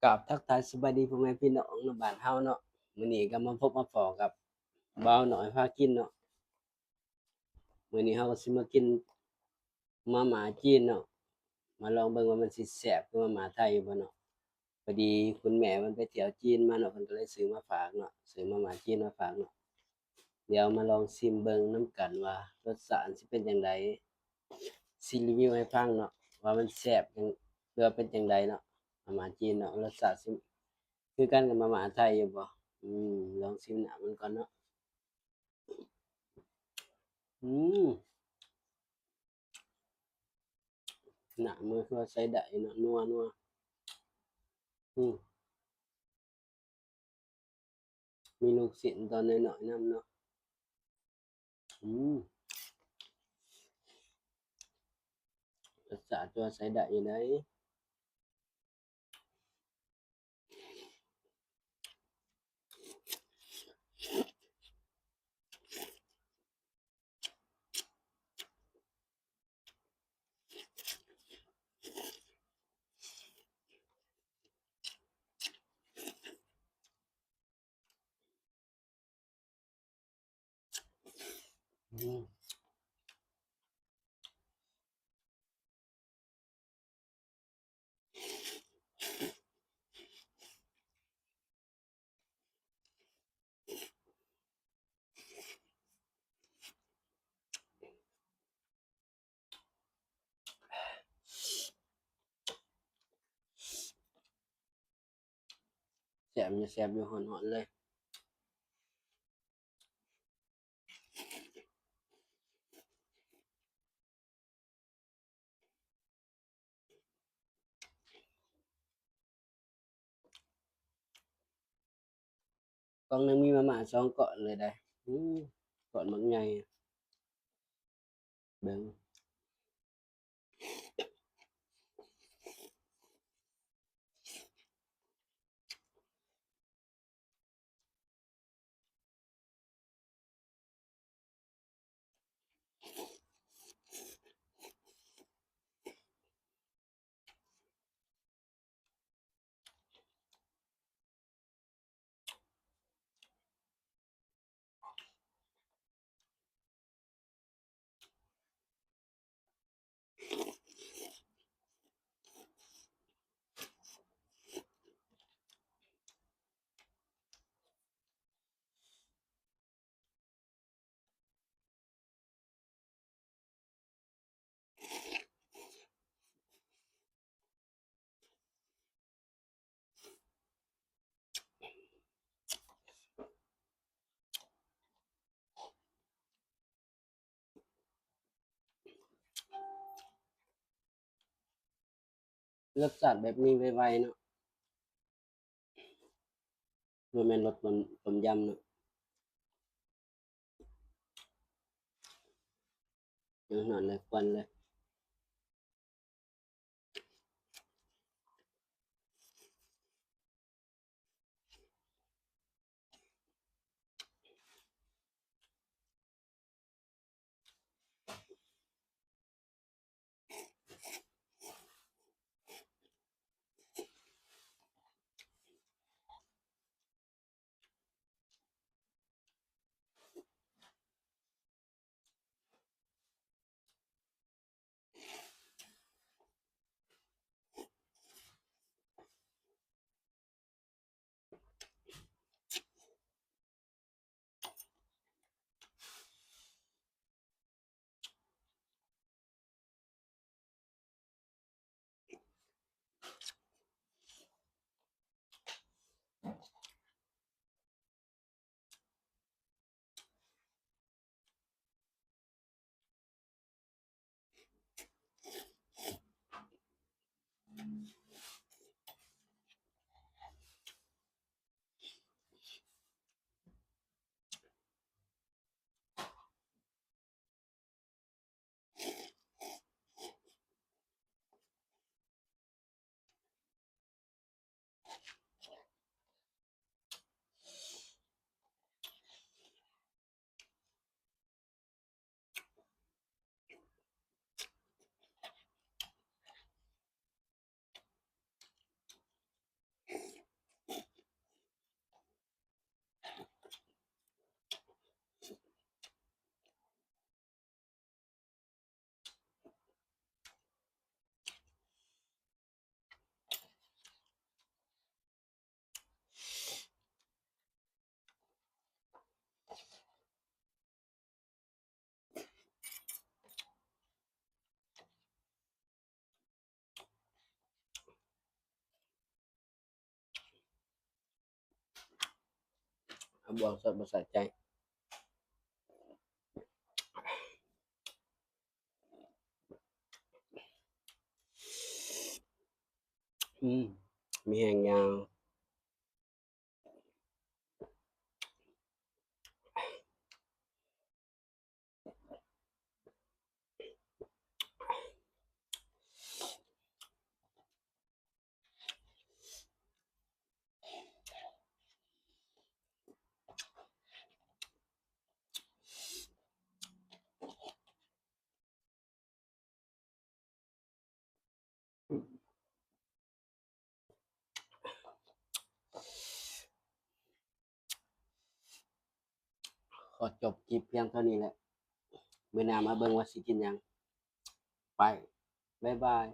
ກາບທັກທາຍສະບາຍດີພໍ່ແມ່ພີ່ນ້ອງໃນບ້ານເຮົາເນາະ. ມື້ນີ້ກໍມາພົບມາພໍ້ກັບບ່າວນ້ອຍພາກິນເນາະ. ມື້ນີ້ເຮົາກໍຊິມາກິນມາມ່າຈີນເນາະ, ມາລອງເບິ່ງວ່າມັນຊິແຊບຄືມາມ່າໄທຢູ່ບໍ່ເນາະ. ພໍດີຄຸນແມ່ເພິ່ນໄປທ່ຽວຈີນມາເນາະ, ເພິ່ນກໍເລີຍຊື້ມາຝາກເນາະ, ຊື້ມາມ່າຈີນມາຝາກເນາະ. ດຽວມາລອງຊີມເບິ່ງນຳກັນວ່າລົດຊາດຊິເປັນຈັ່ງໃດ, ຊິຣີວິວໃຫ້ຟັງເນາະ ວ່າມັນແຊບຫຍັງ ຫຼືວ່າເປັນຈັ່ງໃດເນາະ. ມາມ່າຈີນເນາະ ລົດຊາດຊິຄືກັນກັບມາມ່າໄທຢູ່ບໍ່? ອືມ ລອງຊີມນ້ຳມັນກ່ອນເນາະ. ອືມ ນ້ຳມັນຄືວ່າໃຊ້ໄດ້ເນາະ ນົວໆ. ອືມ ມີລູກຊີ້ນຕອນນ້ອຍໆນຳເນາະ. ອືມ ລົດຊາດຖືວ່າໃຊ້ໄດ້ຢູ່ໃດ. ອືມ ແຊບຢູ່ ແຊບຢູ່ ຮ້ອນໆເລີຍ. ກ່ອງໜຶ່ງມີມາມ່າສອງກ້ອນເລີຍໄດ໋. ອືມ ກ້ອນບັກໃຫຍ່ ເບິ່ງ. ລົດຊາດແບບນີ້ໄວໆເນາະ ບໍ່ແມ່ນລົດຕົ້ມ ຕົ້ມຢຳເນາະ. ຍັງຮ້ອນເລີຍ ຄວັນເລີຍ. ບວງສົດບໍ່ສະໃຈ. ອືມ ມີແຮງຍາວ. ຂໍຈົບຄລິບພຽງເທົ່ານີ້ແຫຼະ. ມື້ໜ້າມາເບິ່ງວ່າຊິກິນຫຍັງ. ໄປ ບາຍບາຍ.